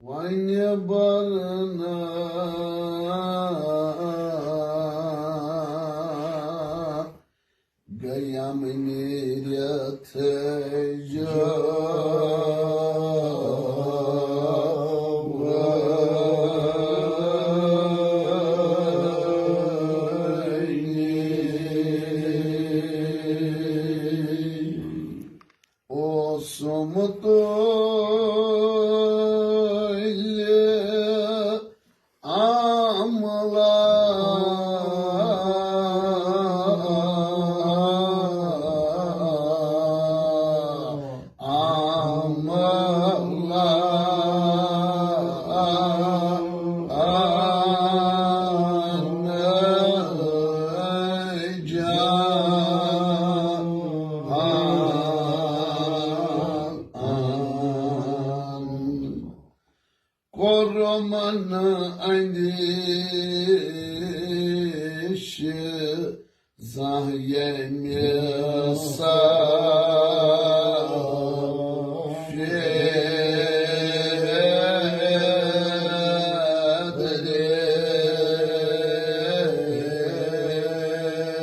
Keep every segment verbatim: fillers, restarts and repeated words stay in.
وۄنۍ برنہٕ گٔیم نیٖرِتھ جوٲنی۔ اوسُم تُلہِ آملا، آملا، کوٚرمَن اندیشہِ زانٛہہ ییٚمہِ سفید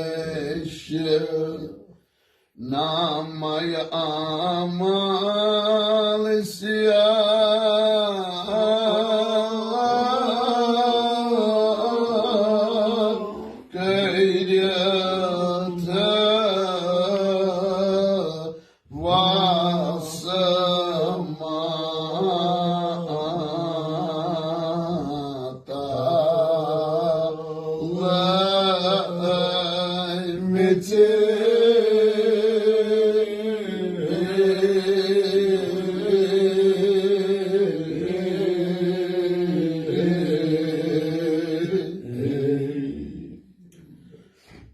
ریشہِ نامہ اعمال سیاہ کٔرِتھ وسمہ تلٲومٕژ۔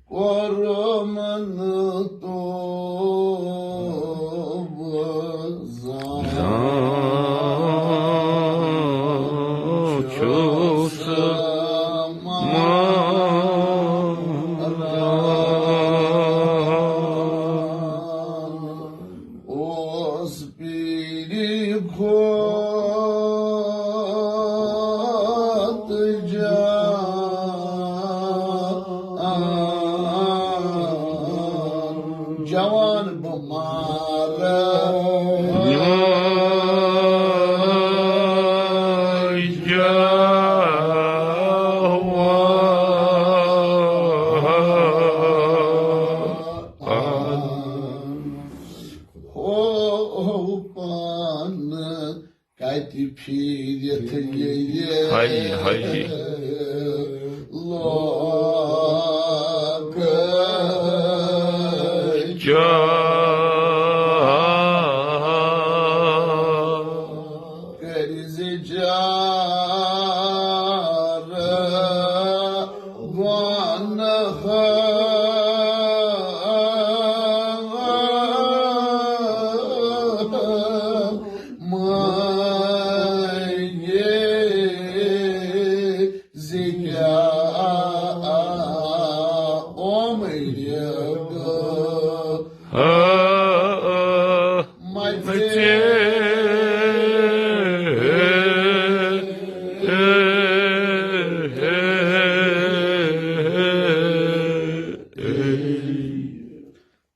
کوٚرمَن توبہٕ زانٛہہ زانٛہہ چھُس چھُس مَران۔ اوس پیٖرِ کھۄتہٕ جان۔ جوان بہٕ مارٕ۔ جوان۔ ہو، ہو پانہٕ کتہِ پھیٖرِتھ ییٚلہِ ہاے، ہاے۔ لوکہٕ چا۔ کٔرۍ زِ جارٕ گۄنہٕ مٲنِتھ زِ کیٛاہ عمرِ گٔے۔ مژِ۔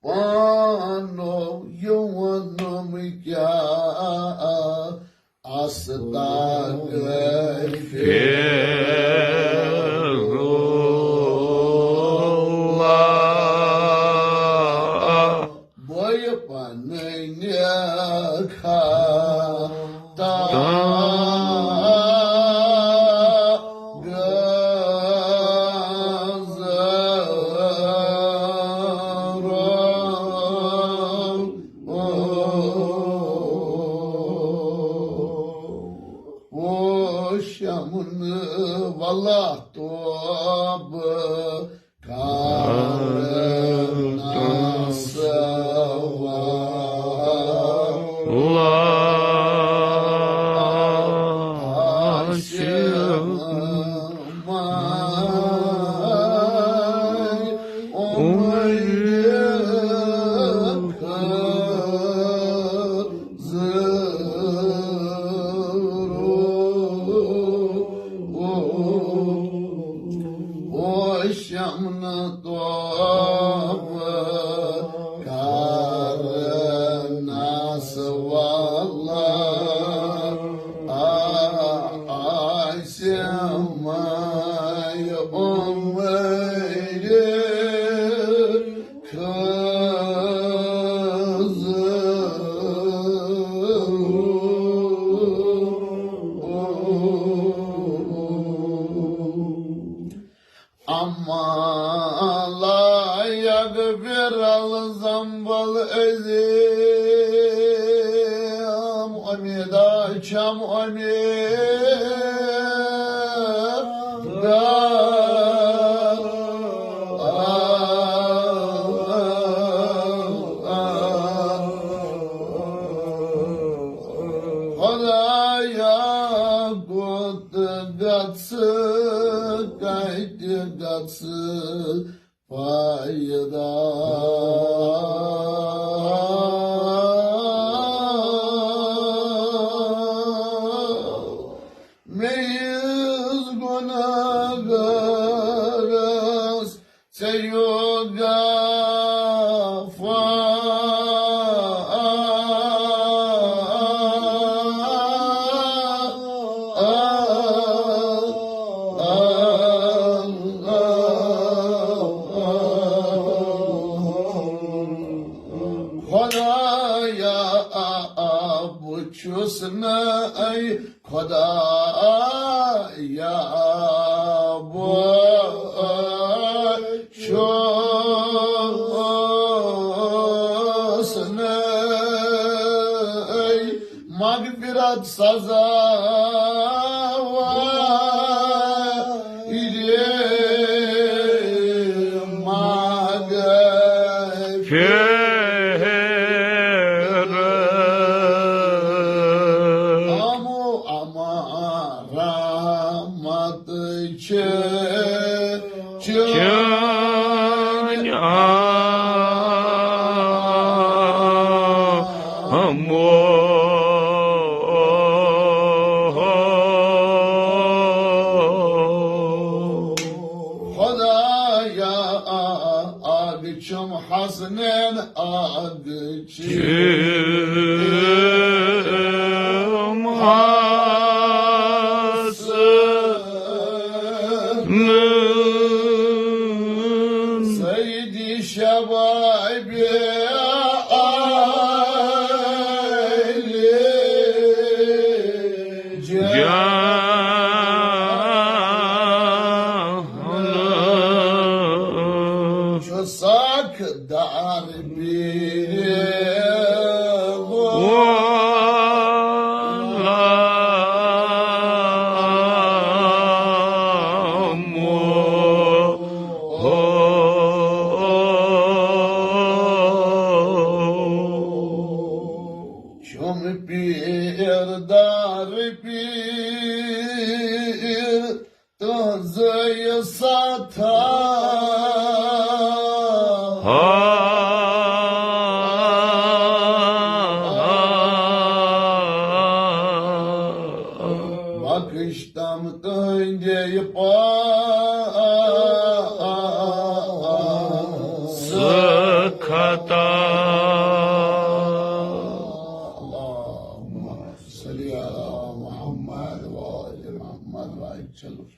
پانو یہِ ووٚنُم کیٛاہ استغفر اللہ۔ بویہِ پنٕنۍ خطا گٔژھٕم۔ پوشمُن ولہ توبہٕ کرنس واسہِ۔ ما لا يغفر الذنب العظيم. امیدا چھم امید خدایا، کوٚت گژھٕ، کتہِ گژھٕ، فٲیدٕ۔ مےٚ یِژھ گۄناہگارس ژےٚ یوت غفار۔ خدایا، بہٕ چھُس نہٕ اے خدایا، بہٕ چھُس نہٕ مغفرت سزاوار۔ مغفرت۔ امو اما رحمت چھِ چٲنۍ۔ امو۔ خدایا، اکھ چھُم حسنین، اکھ چھُم حسن۔ سیدی شباب علی جان۔ چھُ سکھ دار پیٖر وولا۔ چھُم پیٖر دار پیٖر تُہنٛزٕے ساتھا۔ بخش تم تہنٛدے پاس خطا۔ اللهم صل على محمد وآل محمد وسلم۔